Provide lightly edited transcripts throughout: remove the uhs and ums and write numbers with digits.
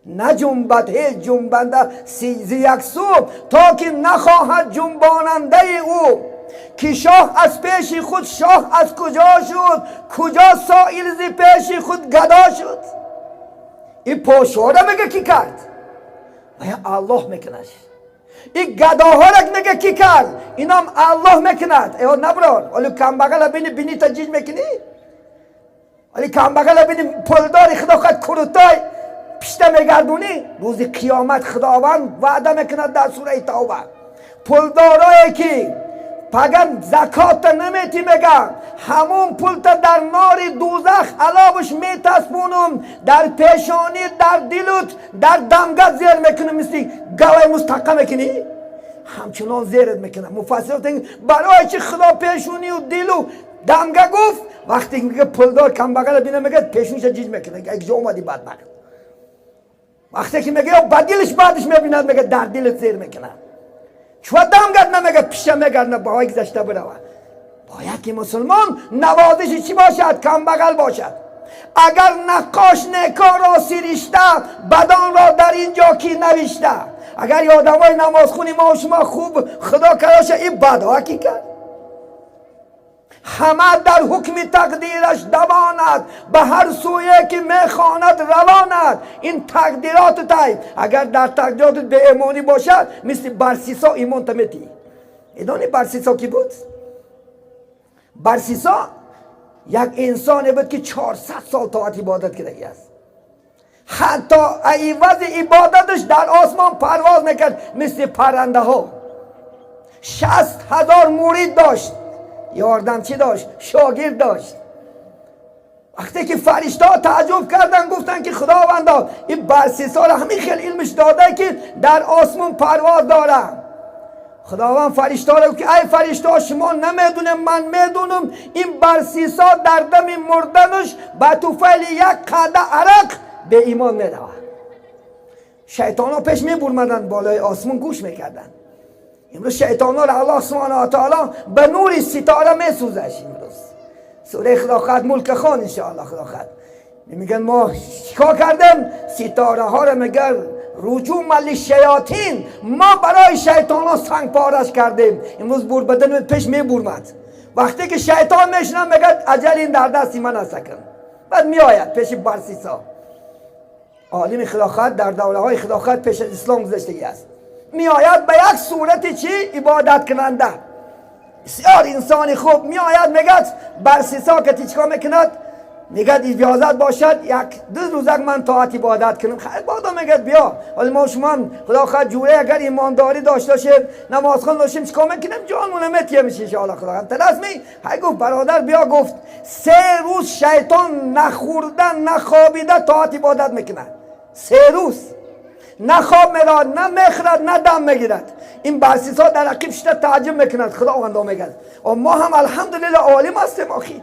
Наҷунбад ҳеҷ ҷунбанда зи як сӯ, то ки нахоҳад ҷунбонандаи ӯ. Ки шоҳ аз пеши худ шоҳ аз куҷо шуд, куҷо соил зи пеши худ гадо шуд. Ин подшоҳро мега, кӣ кард? Вая Аллоҳ мекунад. Ин гадоҳоро мега, кӣ кард? Инам Аллоҳ мекунад. Э, наброр, оли камбағала бини, бинита ҷиҷ мекунӣ? Оли камбағала бини, пулдори, худо хоҳад, крутой, пишта мегардунӣ. Рӯзи қиёмат Худованд ваъда мекунад дар сураи Тавба: пулдорое ки паган закота наметӣ, мега, ҳамун пулта дар нори дузах аловаш метаспунум, дар пешонӣ, дар дилут, дар дамгат зер мекунам, мисли гавай мустаҳкам мекунӣ, ҳамчунон зерат мекунам. Муфассир, барои чи Худо пешонию дилу дамга гуфт? Вақте мега, пулдор камбағала бина, мега, пешониша ҷиҷ мекунад: якҷо омадӣ, бадбахт. Вақте ки мега, ба дилиш баъдиш мебинад, мега, дар дилат зер мекунад. Чува дамгад намега, пиша мегарна, баҳои гузашта бирава. Бояд ки мусулмон навозиши чӣ бошад? Камбағал бошад. Агар наққош некоро сиришта, бадонро дар ин ҷо кӣ навишта? Агар одамои намозхуни мо шумо хуб худо кароша, ин бадҳо кӣ кард? Ҳама дар ҳукми тақдираш давонад, ба ҳар сӯе ки мехонад равонад. Ин тақдироту тай, агар дар тақдироту беэмонӣ бошад, мисли Барсисо имонта метӣ. Медонӣ, Барсисо кӣ буд? Барсисо як инсоне буд, ки 400 сол тоат ибодат кардагӣ аст. Ҳатто ивази ибодаташ дар осмон парвоз мекард, мисли паррандаҳо. 60,000 мурид дошт, ёрдамчӣ дошт, шогирд дошт. Вақте ки фариштаҳо таъҷуб карданд, гуфтанд, ки худовандо, ин Барсисоро ҳамин хел илмиш дода, ки дар осмон парвоз дорам. Худованд фариштаҳоро гуфт, ки ай фариштаҳо, шумо намедонем, ман медонам. Ин Барсисо дар дами мурданаш ба туфайли як қада арақ беимон меравад. Шайтонҳо пеш мебурмаданд, болои осмон гӯш мекарданд. Имрӯз шайтонҳоро Аллоҳ субҳана ва таоло ба нури ситора месӯзаш. Имрӯз сураи, худо хоҳад, Мулк хон, иншоалло, худо хоҳад, мегӯян, мо чикор кардем ситораҳоро? Мегӯяд, رجوما للشیاطین, мо барои шайтонҳо сангпораш кардем. Имрӯз бурбадан пеш мебурмад. Вақте ки шайтон мешунад, мегӯяд, аҷал ин дар дасти ман аст акн. Баъд меояд пеши Барсисо. Олими, худо хоҳад, дар давраҳои, худо хоҳад, пеш аз ислом гузаштагӣ аст. Меояд ба як сурати чӣ? Ибодаткунанда, бисёр инсони хуб. Меояд, мегӯяд, Барсисо ки чикор мекунад? Мегӯяд, иҷозат бошад, як ду рӯзак ман тоат ибодат кунам. Хайр бодо, мегӯяд, биё. Ҳоли мо шумо, худо хоҳад, ҷуре агар имондорӣ дошта бошем, намозхон бошем, чикор мекунем? Ҷонмона метиҳем, иншоалло, худо таласми. Ҳай, гуфт, бародар, биё. Гуфт, 3 рӯз шайтон нахӯрда, нахобида тоат ибодат мекунад. 3 рӯз на хоб меравад, на мехӯрад, на дам мегирад. Ин Барсисо дар ақиб шида таъҷуб мекунад. Худовандо, мегӯяд, мо ҳам, алҳамдулилла, олим ҳастем охи,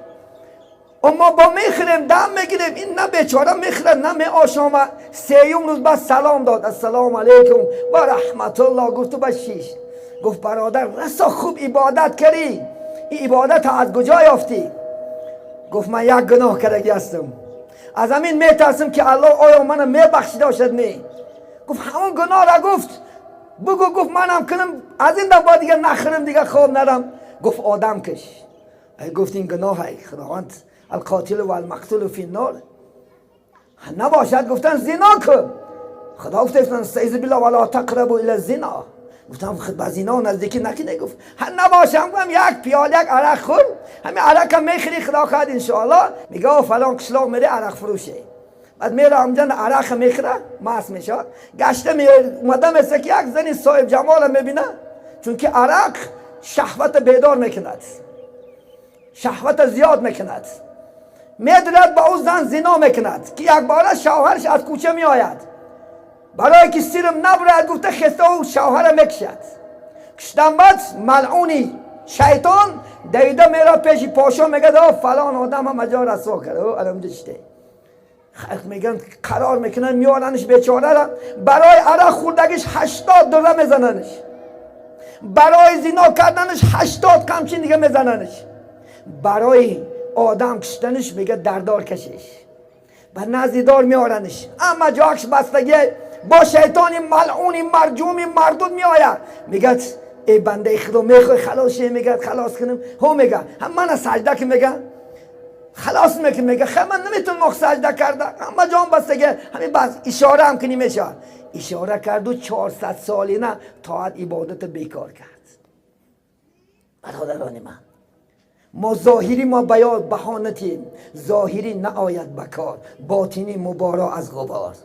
мо бо мехӯрем, дам мегирем, ин на бечора мехӯрад, на меошома. Сеюм рӯз бас салом дод: ассалому алайкум ва раҳматуллоҳ, гуфту ба шиш. Гуфт, бародар, расо хуб ибодат кардӣ, ин ибодата аз куҷо ёфтӣ? Гуфт, ман як гуноҳ кардагӣ ҳастам, аз ҳамин метарсам, ки Аллоҳ оё мана мебахшида бошад, не. Гуфт, ҳамон гуноҳра, гуфт, бугу. Гуфт, манам кунам, аз ин дафъа дига нахӯрам, дига хоб нарам. Гуфт, одам киш. Гуфт, ин гуноҳ, худованд القاتل والمقتول في النار. Набошад, гуфтан, зино кун. Худо гуфта, استعیذ بالله, ولا تقربوا الى الزنا. Гуфтам, ба зино наздикӣ накунед. Гуфт, набошам, гуфтам, як пиёл, як арақ хӯр. Ҳамин арақам мехӯри, худо хоҳад, иншоалло. Мега, фалон қишлоқ мере, арақ фурӯше. Баъд мера, ҳамҷа арақа мехӯра, маст мешавад. Гашта омада меса, ки як зани соҳиб ҷамола мебина, чунки арақ шаҳвата бедор мекунад, шаҳвата зиёд мекунад. Медурад, ба ӯ зан зино мекунад, ки якбора шавҳараш аз кӯча меояд. Барое ки сирм набурад, гуфта, хеста ӯ шавҳара мекушад. Куштан баъд малъуни шайтон давида меравад пеши подшо, мегӯяд, о, фалон одам ҳама ҷо расво кард, аламҷа чите. Мегӯянд, қарор мекунанд, меоранш бечорара, барои арақ хӯрдагиш 80 дурра мезананш, барои зино карданаш 80 қамчин дига мезананш, барои одам куштанаш, мега, дардор кашиш. Ба назди дор меоранш, ҳама ҷоакш бастагӣ бо шайтони малъуни марҷуми мардуд меояд. Мегӯяд: «Эй бандаи Худо, мехоҳӣ халос шавӣ?» Мегӯяд: «Халос кунам?» Ҳо, мега, ҳам мана саҷда ки, мега, халос мекун. Мега: «Хай, ман наметавонам ох саҷда карда, ҳама ҷон бастагӣ». Ҳамин бас ишора ҳам кунӣ мешавад. Ишора карду 400 солина тоат ибодата бекор кард. Бародарони ман, мо зоҳирӣ мо баёд баҳонатем, зоҳирӣ наояд ба кор, ботинӣ муборо аз ғубор.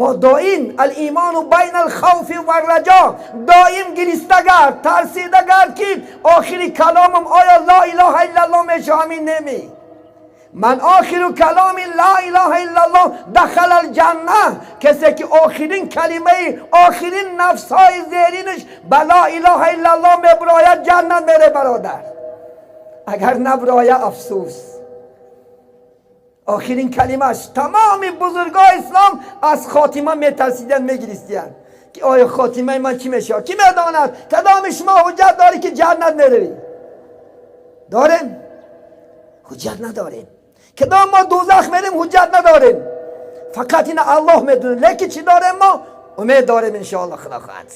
Мо доим الإيمان بين الخوف والرجاء, доим гириста гард, тарсида гард, ки охири каломам оё لا إله إلا الله мешавами неми. من آخر كلامه لا إله إلا الله دخل الجنة. Касе ки охирин калимаи охирин нафсҳои зеринаш ба لا إله إلا الله меброяд, ҷаннат мере, бародар. Агар наброя, афсӯс. Охирин калимаш. Тамоми бузургои ислом аз хотима метарсиданд, мегиристиянд, ки оё хотимаи ман чӣ мешавад? Кӣ медонад? Кадоми шумо ҳуҷҷат дорӣ, ки ҷаннат меравӣ? Дорем? Ҳуҷҷат надорем. Кадом мо дӯзах мерем? Ҳуҷҷат надорем. Фақат ина Аллоҳ медонад. Лекин чӣ дорем мо? Умед дорем, иншоалло, Худо хоҳад.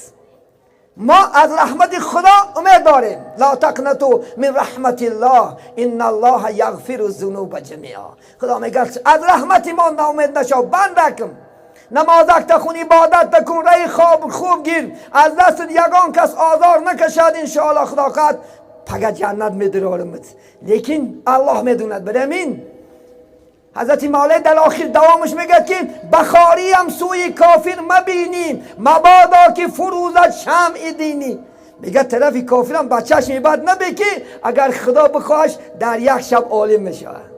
Мо аз раҳмати Худо умед дорем. لا تقنطوا من رحمة الله إن الله يغفر الذنوب جميعا. Худо мегӯяд: «Аз раҳмати мо ноумед нашав, бандакм. Намозакта хун, ибодатта кун, раи хоб хуб гир, аз дастат ягон кас озор накашад. Иншоалло, Худо хоҳад, пага ҷаннат медироримат». Лекин Аллоҳ медонад. Бирамин ҳазрати Мавлай дар охир давомаш мегӯяд, ки ба хориям сӯи кофир мабинӣ, мабодо ки фурӯзад шамъи динӣ. Мегӯяд: тарафи кофирам ба чашми бад набе, ки агар Худо бихоҳаш, дар як шаб олим мешавад.